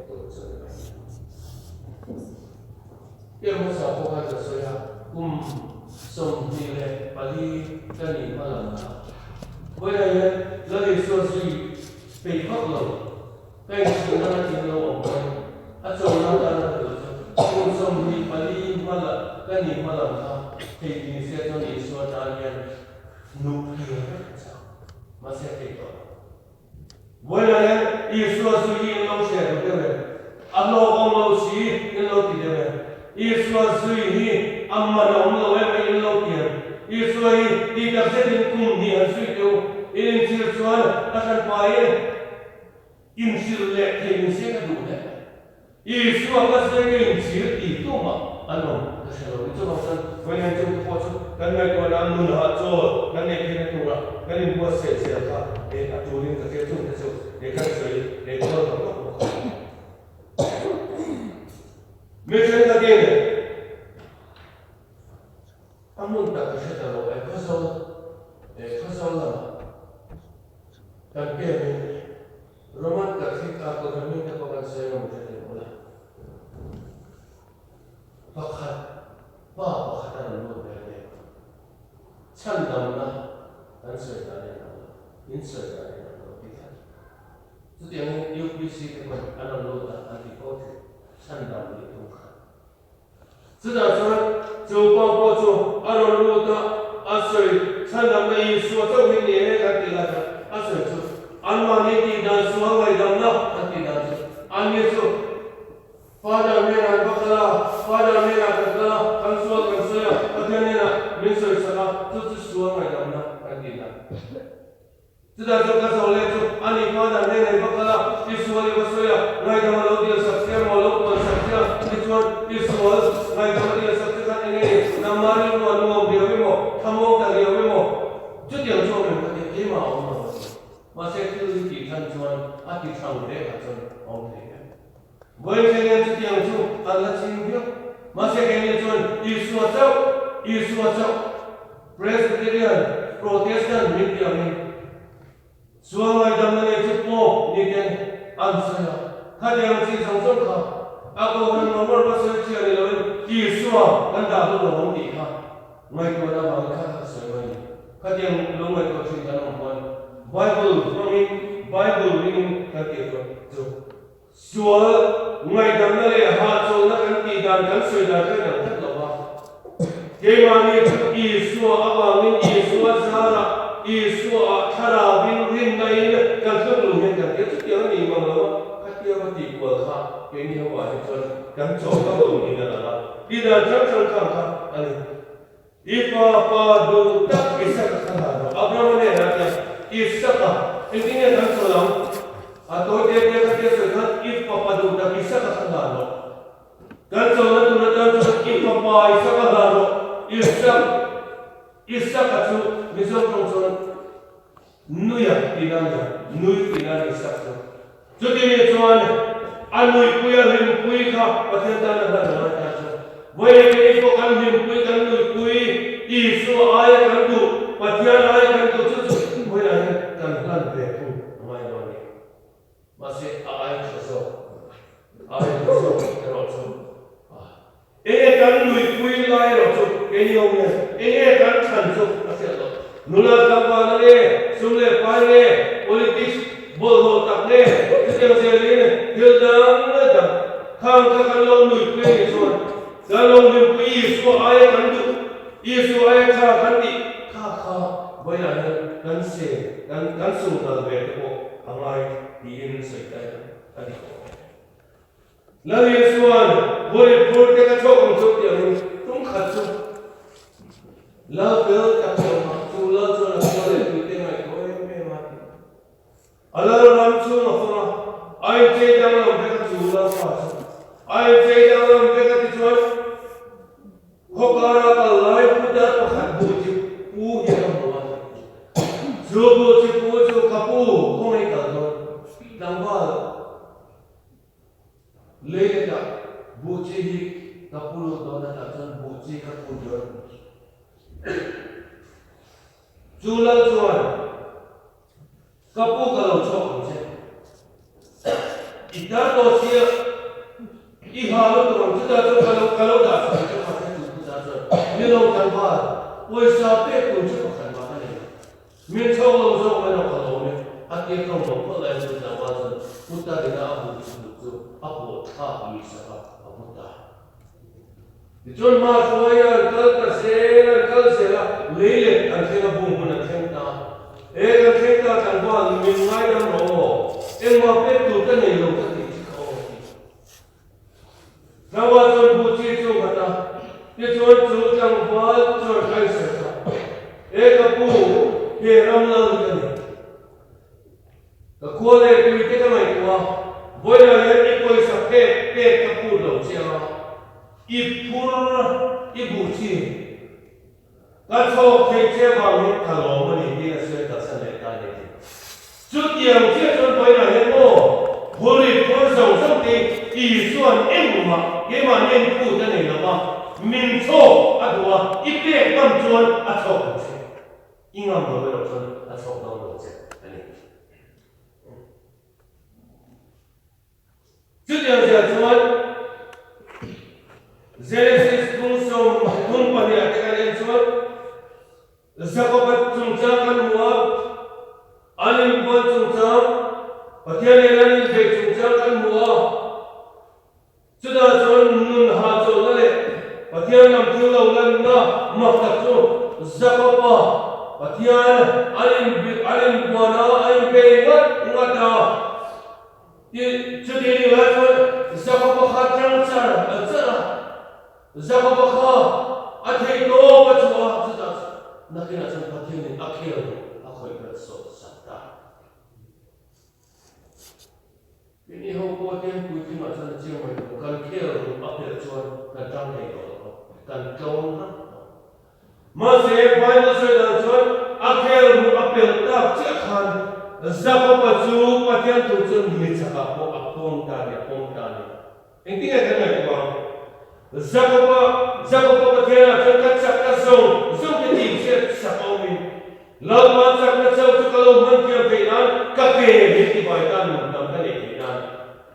Speaker 1: tur chu a ni mai. Pian hmasa pawh khan ka sawi a, kum 24 ka nih hma lam kha. Vawiinah hian Lal Isua zui peih vak lo, ka inchhirna a tling lo awm pawn a chawlhna atana ka duh chu kum 24 hma lam ka nih hma lam kha theih ni se chuan Isua tan hian nuh hlir vek ka chak. Mahse a theih tawh lo. Vawiinah hian Isua zui hi in lo hre duh deuh em? A hlawhawm lo si in lo ti deuh em? Isua zui hi a man a awm lo em a in lo ti em? Isua hi tih tak zetin kum hnih han zui teh u, in inchhir chuan a hranpain inhrilh leh thei min se ka duh hle mai. Isua ka zui ka inchhir ti tumah an awm ka hre lo. Chuvang chuan vawiin chung te pawh chu kan ngaihtuahna an nun ah chawl kan neih theihna tura kan inbuatsaih zel kha eh a tulin ka hria chung te chu eh kan sawi eh kual ta bawk bawk a. Mi thenkhatin a hmun tak ka hre ta lo eh Khawzawl eh Khawzawl lamah kan pemin Roman Catholic a kohhran hming te pawh kan sawi ang hre thei mawlh a. Pakhat, pa pakhat a rawn lut ve a nia. Chhandamna kan sawi dan in ang lo, in sawi dan in ang lo ti tlat. Chutiangin UPC te pawhin an rawn lut a, an ti fo thin, chhandam nih tum kha. Chutah chuan chu pa pawh chu a rawn lut a, a sawi chhandamna Isua chauh hi ni e kan tih lai chuan a sawi chu anmahni tih dan sual ngaihdamna an tih dan chu anni chu Father hnenah an va kal a, Father hnenah kan kal a, kan sual kan sawi a, Pathian hnenah min sawisak a, chu chu sual ngaihdamna kan tih dan. Chutah chuan ka zawh leh chu a nih hmanah hnenah i va kal a, i sual i va sawi a, ngaihdam a lo dil sak che emaw a lo puan sak che a, tichuan i sual ngaihdam a dil sak che khan enge ni, nangmah rilru a nuam riau emaw, thlamuang ta riau emaw, chutiang chu awm em ka ti a, keimah a awm lo a ti. Mahse thil hi tih than chuan a ti thang ve kha chuan a awm thei em. Vawiin thleng hian chutiang chu kan la ching viau. Mahse keini chuan Isua chauh, Isua chauh, Presbyterian, Protestant min ti angin sual ngaidamna nei chu Pope ni ten an sawi a. Khatiang chi zawng zawng kha a kohhran ngawr ngawr va sawi chiah ni loin Isua kan dah hlu lo ang tih kha ngaihtuahna avangin kha kha sawi mai a ni. Khatiang lo ngaihtuah thin kan awm pawn Bible hmangin, Bible ringin kan tih chuan chu Sual, ngaihdamna leh hahchawlhna kan tih dan kan sawi dan kha inang tlat lo va. Keimahni chu Isua avangin Isua zarah Isua-ah thlaravin rinnain kan tluk lung hian kan tia chutiang a ni mang lo a, khatia va tih kual kha keini ho ah hi chuan kan chaw vak lo niin a lang a, tih dan hrang hrang khang kha a ni. I pa pa duh tak Isaka kha hlan rawh. Abrahama hnenah hian Isaka, engtin nge kan chawl ang? A tawi te te kha tia sawi khan i fapa duh tak Isaka kha hlan rawh. Kan chawlhna tur atan chuan i fapa Isaka hlan rawh. Isak, Isaka chu Mizo tawng chuan Nuia tihna a ni a, nui tihna a ni Isak chu. Chuti ni chuan a nuihpui a hlimpui kha Pathian tan a hlan a ngai ta chu. Vawi leh keini pawh kan hlimpui kan nuihpui Isua aia kan duh, Pathian aia kan duh chu chu vawiinah hian kan hlan ve thung a ngai lo a ni. Mahse a ai tha zawk, a ai tha zawk erawh chu enge kan nuihpui lai erawh. Keini ho hian enge kan thlan chu a hriat loh. Nula tlangval nge, sum leh pai nge, politics bawlhhlawh tak nge, chutiang zelin thil dang dang khang kha kan lo nuihpui a nih chuan kan lo hlimpui Isua aia kan duh, Isua aia tha kan tih kha kha vawiinah hian kan se, kan kan sungdal ve te pawh a ngai tiin sawi ta ila a dik awm e. Lal Isua'n Huri phur te ka chhuak ang chu tih angin tum khat chu Lal fel tak chu a awm a, chu Lal chuan a khua leh tui te ngaihtuah em em a ti. A Lal ram chhung a fang a, a inchei danglam vek a chu Lal pa chu a inchei danglam vek a ti chuan Khawkara kal lai putar pakhat bu chi pu hi a hmu a, chu bu chi pu chu ka pu khawngaih kal dawn tlangval Lei letah buh chi hi ka pu lut dawn a tah chuan buh chi ka pu dawn. Chu lal chuan ka pu ka lo chhuak ang che. I tar tawh sia i ha lutuk ang chutah chuan ka lo ka lo dah sak ang che mahse chu putar chuan ni lo tlangval pawisa pek tur che pakhat mah ka nei lo. Min chho lo zawk mai rawh ka lawm e, a tia ka ngawk phawt lai chuan tlangval chuan putar ina a hmuh chu hnuk chu a pawh thlak lui sak a, a pu ta. Tichuan hma hruaia an kal ta zel, an kal zel a, lei let an thleng a, bung hmun an thleng ta. E, kan thleng ta tlangval, min ngaidam rawh aw, engmah pek tur ka nei lo ka tih chi kha aw a ti. Tlangval chuan bu chi chu a nghat a, tichuan chu tlangval chuan a insawi a, E ka pu, he ram lal hi ka ni. Ka khua leh tui te ka ngaihtuah a, vawiinah hian i pawisa pek pek ka phut lo che a, i phur i buh chi ka chhawk thei che vangin ka lawm a ni tiin a sawi kalsan leh ta a ni a ti. Chutiang chiah chuan vawiinah hian maw phurrit phur zawng zawng te Isua'n engmah keimahni en phut a nei lo va, min chhawk a duh a, i pek ngam chuan a chhawk ang che, i ngam lo erawh chuan a chhawk dawn lo che a ni. Chutiang ziah chuan Genesis 32 ah te kan en chuan Jakoba chungchang kan hmu a, an inbuan chungchang, Pathian nen an inbeih chungchang kan hmu a. Chutah chuan nun hahchawlhna leh Pathian lam thil lo lanna mak tak chu Jakoba Pathian an inbuan a, an inbei ngat ngat a. Ti chuti nih lai chuan Jakoba kha tang char a char a, Jakoba kha a theih tawp a chhuah a, chutah nakinah chuan Pathianin a khel a khawih belh sawt sak ta. Keini ho pawh hian puitlingah chuan a chiang mai lo, kan khel ruh a pelh chuan kan tang thei tawh lo va, kan tlawm rak tawh. Mahse, Bible sawi dan chuan a khel ruh a pelh tak chiah khan Jakoba chu Pathian thu chuan mi chakah pawh a pawm ta a ni, a pawm ta a ni. Engtin nge kan ngaihtuah ang? Jakoba, Jakoba Pathianah chuan ka chak ka zawng zawng te tih chhiat sak a awmin, Lalpa chakna chauh chu ka lo hman thiam theih nan ka ke min tivai tan nun tam ka neih theih nan.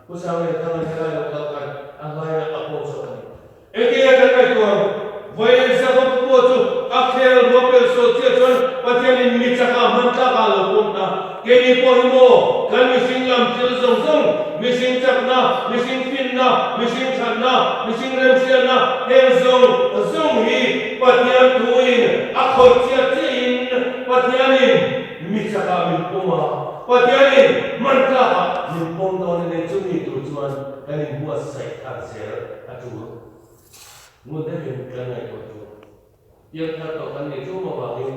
Speaker 1: Pu Sanglianthanga helai lo kal khan a hlaina a pawh chawk a ni. Engtin nge kan ngaihtuah ang? Vawiin Jakob pawh chu a khel ruah pel sual chiah chuan Pathianin mi chakah hman tlakah a lo pawm ta. Keini pawh hi maw kan mihring lam thil zawng zawng, mihring chakna, mihring finna, mihring thatna, mihring remhriatna heng zawng zawng hi Pathian thuin a khawih chiah chiahin Pathianin mi chakah min pawm a, Pathianin hman tlakah min pawm dawn a ni. Chumi tur chuan kan inbuatsaih thar zel. A tul. Ngun deuhin kan ngaihtuah tur. Piang thar tawh kan nih ṭum avangin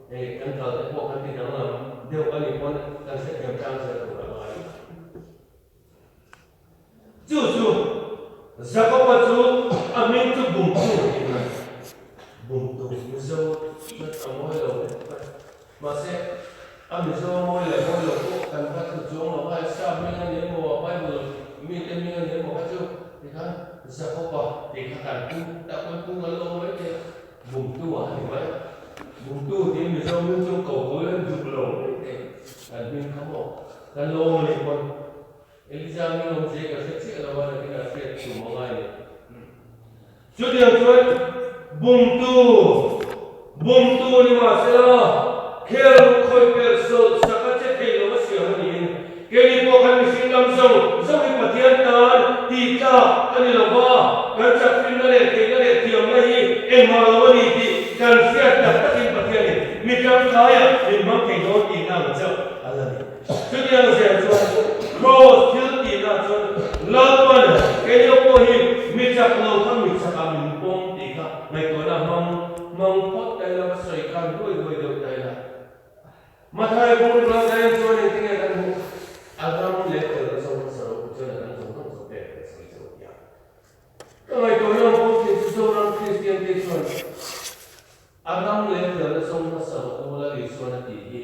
Speaker 1: hei kan kal te pawh kan ti danglam deuh a nih pawn kan hrethiam tlang zel tur a ngai. Chu chu Jakoba chu a hming chu Bumtu tih a ni. Bumtu Mizo chuan a mawi lo hle mai. Mahse a Mizo a mawi leh mawi lo pawh kan va thlu chuang lo a, Sap hming a ni emaw, Bible mite hming a ni emaw kha chu tikhan Jakoba tih kha kan pu tah pawn pu kan lo mai thei a, Bumtu ah a ni mai a. Bumtu tiin Mizo hming chu ko ko ila duh lo mai thei kan hming kha maw kan lo awm a nih pawn Elija hming awm zia ka hre chiah lo a, nakinah hriat tum a ngai ni. Chutiang chuan. Bumtu, Bumtu ni mahsela, khel khawih pelh sawlh sak a che thei lo a siam a niin, keini pawh kan mihring lam zawng zawng hi Pathian tan tih tlak a ni lo va, kan chakfinna leh theihna leh thiamna hi engmah lo a ni tih kan hriat tak takin Pathianin mi tangkaiah min hmang thei dawn tihna ang chauh a la ni. Chutiang zel chuan Kraws thil tihna chuan Lalpan keini pawh hi mi chak lo kha mi chakah min pawm tih kha ngaihtuahna hmang hmang phawt ta ila va sawi khan huai huai deuh ta ila. Mathai bung ram daih chuan engtinge kan hmuh? A ram leh fel a zo hmasa lo chuan a dang zawng zawng chu pek kan sawi chauh nia. Ka ngaihtuahna ang pawh thin chu Zoram Kristian te chuan a ram leh fel a zo hmasa lo u la Isuan a tih hi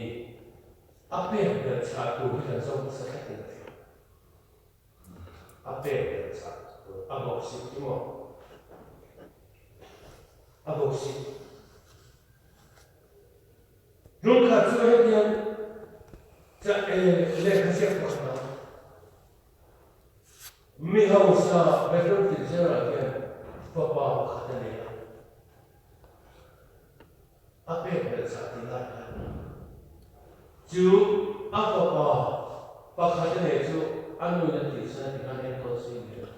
Speaker 1: A pek ber chhah tur hi kan zawng hmasa tlat in a hria. A pek ber chhah tur a bawk si ti maw? A bawk si. Rungkhat chu hetiang cha e lehkha ziak pakhat a. Mi hausa Bedroom Fitzgerald hian fapa pakhat a nei a. A pek belh chah tih lai khan chu a fapa pakhat a nei chu a nuin a tihsan a ti khan enkawl zui leh a.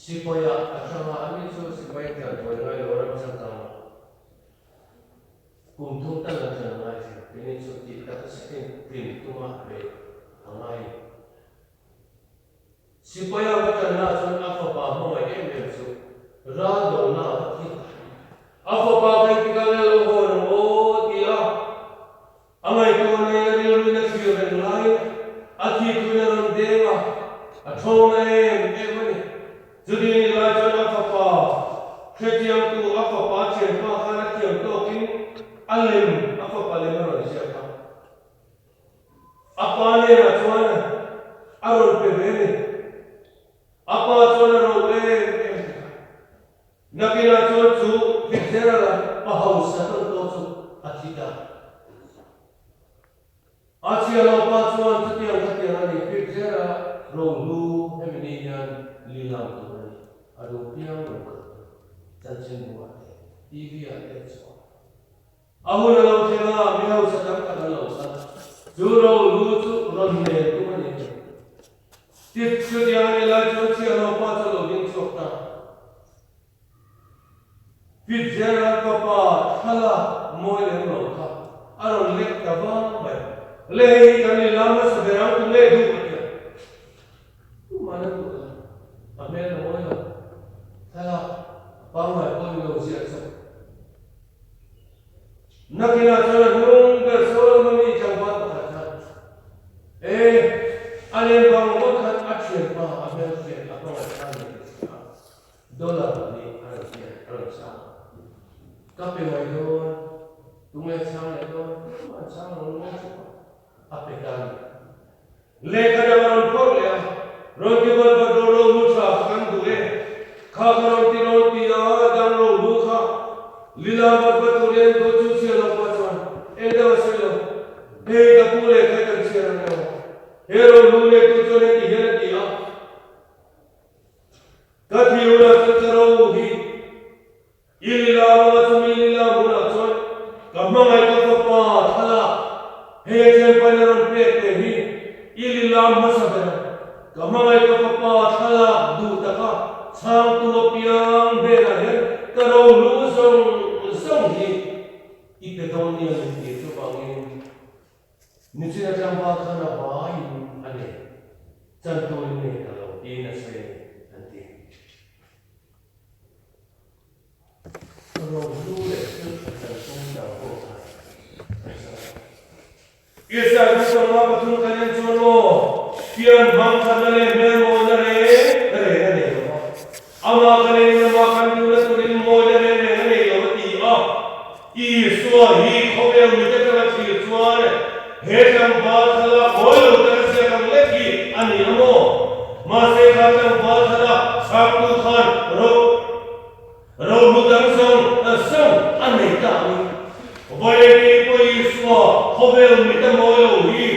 Speaker 1: Sipaia a hrang a, ani chu sipai tlan buai ngai lo ram changkang a. Kum thum tal an tlan a ngai thin. Keini chu tih tak zetin tlin tuma beih a ngai. Sipaia va tanna chuan a fapa hmangaih em em chu ral dona a va thi ta. A fapa ka inti kal leh lo haw reng aw ti a, a ngaihtuah nei a rilruin a thlir reng laiin a thi tuin a rawn deng a, a thawng na em em a ni. Chuti ni lai chuan a fapa hrechiangtu a fapa thianpa khan a thiam tawkin a lem a fapa lem a rawn ziak a. A pa hnenah chuan a rawn pe ve ni. A pa chuan a ro em em ti kha. Nakinah chuan chu Fitzgerald-a pa hausa tawn tawh chu a thi ta. A chhia lo pa chuan chutiang khatiang a ni, Fitzgerald-a rohlu hemi ni hian lilam tur a ni. A duh piang lo kal tur. Chanchinbu ah te, TV ah te a chhuak. A hun a lo thleng a, mi hausa tam tak an lo kal. Chu ro lu chu rawn nen tum a ni. Tip chutiang a nih lai chuan chhiahhlawh pa chu a lo ding chhuak ta. Fitzgerald fapa thlalak mawi lem lo kha a rawn lek ta vang mai. Le hei hi kan inlam hmasa ber ang tu nge duh a ti a. Tumah an duh lo. A hmel a mawi lo. Thlalak a pangngai pawh ni lo ziah chauh. Nakinah chuan a hnung ber Solomon i tlangval pakhat kha e a lem vang ngawt khan a thianpa a hmelhriat a hmangaih kha a ni tih hria a, dollar pahnih a rawn hriat a rawn chhang a. Ka pe mai dawn, tunge chhang leh dawn? Tumah an chhang lo ngawt chauh a, a pe ta a ni. Lehkha dang a rawn phawrh leh a, Rawn ti vat vat rawh ro lu tha kha kan duh e, kha ka rawn ti rawn ti a, dang ro lu kha lilam vat vat tur hian dawt chu chhiar lo pah chuan eng dang a sawi lo, hei ka pu lehkha hi kan chhiar ang emaw, he ro lu neitu chuan heti hian a ti a. Ka thi hunah chuan ka ro hi I lila anga chumi lila hunah chuan ka hmangaih ka fapa thlalak he thianpain a rawn pek te hi i lila hmasa ber a, ka hmangaih ka fapa thlalak duh taka chhangtu apiang hnenah hian ka rohlu zawng zawng hi i pe dawn nia min ti chuvangin nichin atangva khan a vaiin a nei chanturin nei ta lo tiin a sawi a ni an ti. Rohlu leh thil tha chan tum dang pawh kha an sa a. Israel chu sawmnga pathum kan en chuan aw, pian hmang thatna leh hmel mawina reng reng a nei lo va, amah kan enin amah kan duhna turin mawina reng reng a nei lo a ti a. Isua hi khawvel mite tanga thlir chuan he tlangval thlalak mawi lo taka ziak ang lek hi a ni a maw? Mahse kha tlangval thlalak chhangtu khan ro rohlu dang zawng zawng a nei ta a ni. Vawiin pawh Isua khawvel mite mawi lo hi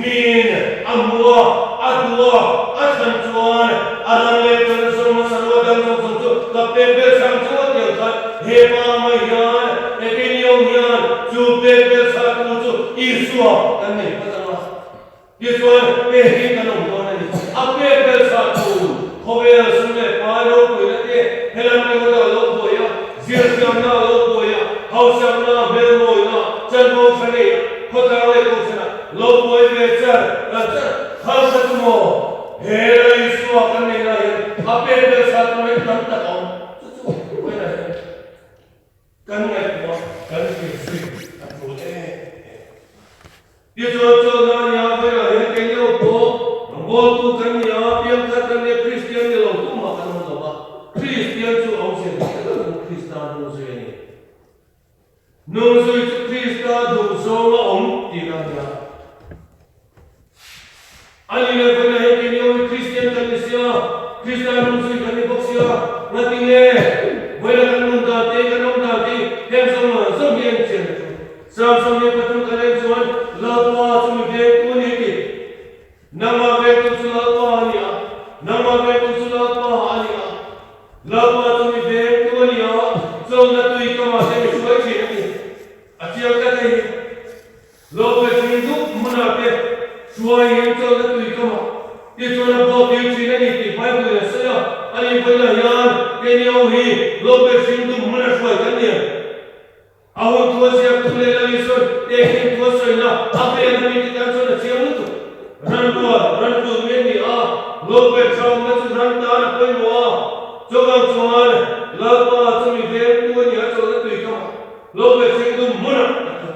Speaker 1: min a hmu a, a duh a, a thlan chuan a. A ram leh fel zawng hmasa rual dang zawng zawng chu ka pek bel sang chu a tel khan he pa mai hian Ekenio hian chu pek bel sa tu chu Isua kan nei phawt ang a. Tichuan pek hi kan awm dawn a ni. A pek bel sa tu khawvel sum leh pai ropuina te helam ringawt a lo buai a, zirthiamna a lo buai a, hausakna, hmelmawina, chanvo tha nei a, khawtlang leh kohhranah lo buai ve char char khal kha chu maw? He la Isua kan nei lai hian a pek ber sa tur hi tam tak a awm. Chu chu vawiinah hian kan ngaihtuah kan hrilh zui a tul em em. Tichuan chawlhna a nia, vawiinah hian keini ho pawh rawngbawltu kan ni a, piangthar kan nia, Kristian ni lo tumah kan awm lo va, Kristian chu a awmzia dik tak takin Krista hnung zui a ni. Nung zui chu Krista duhzawng a awm tih a nia. A ni leh vawiinah hian keini awm hi Kristian kan ni sia, Krista nung zui kan ni bawk sia, ngati nge vawiinah kan nun dan te, kan awm dan te heng zawng zawng zawng hi a inchian a ṭul. Samson hi pathum kan en chuan Lalpa chu mi vengtu a ni a ti. Nangmah vengtu chu Lalpa a ni a, nangmah vengtu chu Lalpa a ni a. Lalpa chu mi vengtu a ni a, chawlhna tui kamah te mi hruai thin a ni. A chiang tlat hei hi. Lo pe thin dup hmunah te hruaiin chawlhna tui kamah tichuan a bawk tir thin a ni tih Bible in a sawi a, ani vawiinah hian keini ho hi lo pe thin dup hmuna hruai kan ni ang. A hun thu a ziak tu leh Lali sawn tehkhin thu a sawina a vel a mite tan chuan a chiang lutuk. Ran rual, ran kul mi an ni a, lo pek tha awmna chu ran tan a pawimawh a. Chuvang chuan Lalpa chu mi vengtu a ni a chawlhna tui kamah lo pek thleng dum hmunah a ti.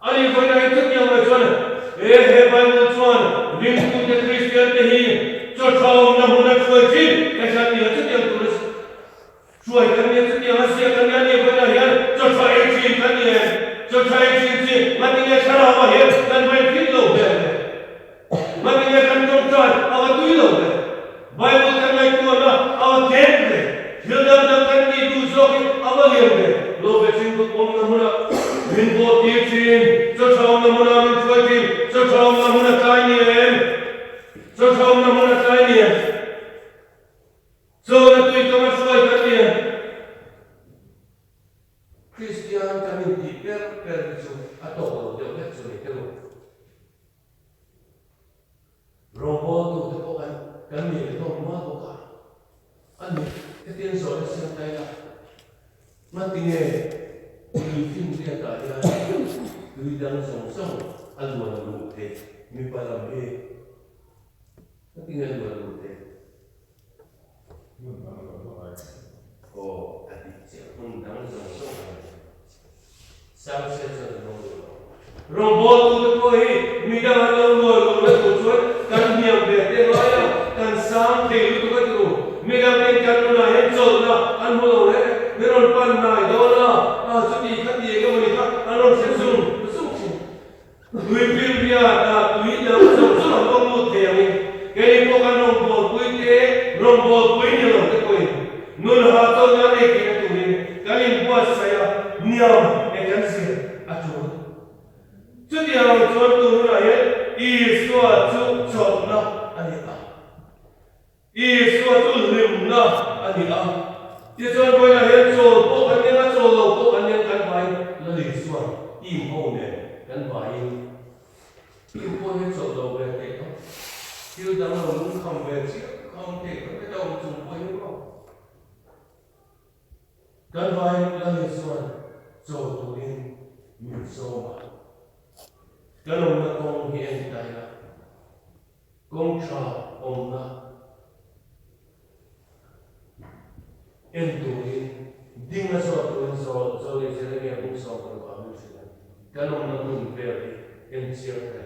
Speaker 1: A nih vawiinah hian chutiang mai chuan he he Bible chuan ringtute Kristian te hi chaw tha awmna hmun a hruai thin ka hriat ni a chutiang tur a si. Hruai kan nia chutiang a ziak a nia ni vawiinah hian chawhthla ei thin kan ni em? Chawhthla ei thin chi ngatinge thlarau ah hian kan vawi fit lo ber le? Ngatinge kan tawngtai a va tui lo ve? Bible kan ngaihtuahna a va tlem ve? Thil dang dang kan tih duh zawk hi a va lian ve? Lo ve thin duh awmna hmunah min bawh tir thin, chawhthla awmna hmunah min hruai thin, chawhthla awmna hmun a tlai ni em? Chawhthla awmna hmun a tlai ni em? Chawlhna tui kam a hruai kan ni ang. Kristian kan intih per per hi chu a tawk lo deuh hlek chu ni teh u. Rawngbawltute pawh kan kan nih leh hlawm nual bawk a. A ni, hetiang zawhna siam ta ila, ngatinge tui finriatah hian tui dang zawng zawng a luan luh theih mipa lam hi ngatinge a luan luh theih?
Speaker 3: Hmun dang lo lo ai.
Speaker 1: Aw, a dik chiah, hmun dang zawng zawng a ni. Sang se chuan an awm duh lo. Rawngbawltute pawh hi midang an lo nuai lo na tur chuan kan hniam ve te ngai a, kan sang thei lutuk a ti u. Midang ten kan nunah hian chawlhna an hmu lo reng e, min rawn pan hnai dawn a, a chuti kha ti eng emaw ni kha an rawn hre zung zung thin. Tui finriat ah tui dang zawng zawng an awm lut thei angin keini pawh kan rawngbawlpui te, rawngbawlpui ni lo te pawhin nun hahchawlhna nei theihna turin kan inbuatsaih a, niam e kan zir a tul. Chutiang ang chuan tun hunah hian Isua chu chawlhna a ni a. Isua chu hlimna a ni a. Tichuan vawiinah hian chawl pawh kan eng a, chawl lo pawh kan eng kan vaiin Lal Isua team ho nen kan vaiin team pawh hian chawlh lo ve theih tawh, thil dang lo lungkham ve chiah kham theih tawh heta awm chung pawh hi maw? Kan vaiin Lal Isua'n chawl turin min sawm a. Kan awmna kawng hi en ta ila. Kawng tha awmna en turin ding a zawh turin zawl zawl leh Jeremia bung 16 ah min hrilh a ni. Kan awmna hmun vel hi en chiang thei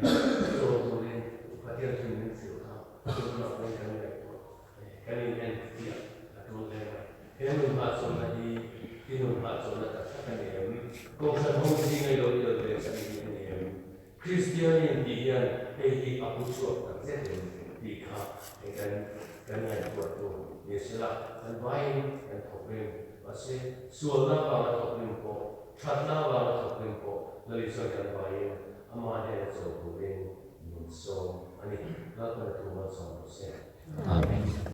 Speaker 1: zawl turin Pathian thun min hrilh kha tunah pawhin kan ngaihtuah kan in en fiah a tul hle mai. He nun hahchawlhna hi i nun hahchawlhna tak tak a ni em? Kohhran ho zinga i lo tel ve chhan hi a ni em? Kristianin tih hian hei hi a pu chhuak tak zet em tih kha hei kan kan ngaihtuah tur ni sela, kan vaiin kan thawk rim. Mahse, sualna avanga thawk rim pawh, thatna avanga thawk rim pawh Lali chuan kan vaiin ama hnena chawl turin min sawm a ni. Lalpan a thu malsawm rawh se.
Speaker 2: Amen.